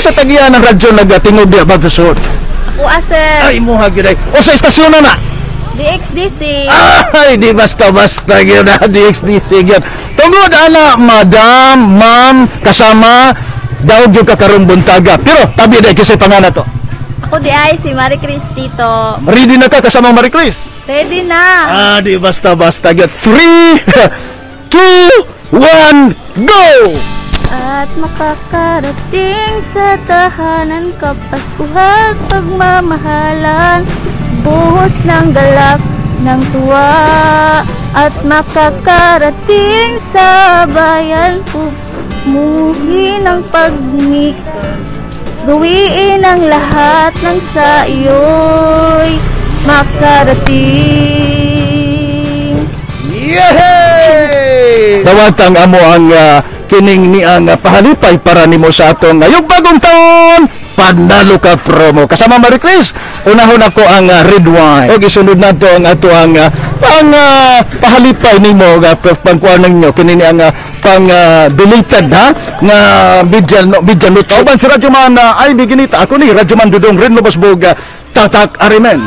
Kinsa tag-iya ng radyo nagatingog diya ba sud? Ako, sir. Ay, imuha gyud ay. O sa istasyon na na? DXDC. Ay, di basta-basta gyud na DXDC gyud. Tungod ana, madam, ma'am, kasama daog gyud ka karong buntaga. Pero tabi dai kasi pangalan to. Ako diay si Marie Chris Tito. Ready na ka, kasama Marie Chris? Ready na. Ah, di basta-basta gyud. 3, 2, 1, go! At makakarating sa tahanan, kapaskuhan, pagmamahalan, buhos ng galak ng tuwa. At makakarating sa bayan, pumuhin ang pagmik, gawiin ang lahat ng sa iyo'y makarating. Yay! Dawatang amo ang kining ni ang pahalipay para nimo sa atong ngayong bagong taon. Panalo ka promo. Kasama Marie Chris, unahon ako ang red wine. Og isunod nato ang ato ang pang pahalipay nimo nga pangkuan ninyo kini ni ang pang belated ha nga bidyan no bidyan no. Kauban si Radyoman Ivy Ginita, ako ni Radyoman Dudong Rinlo Basbog, Tatak Arimen.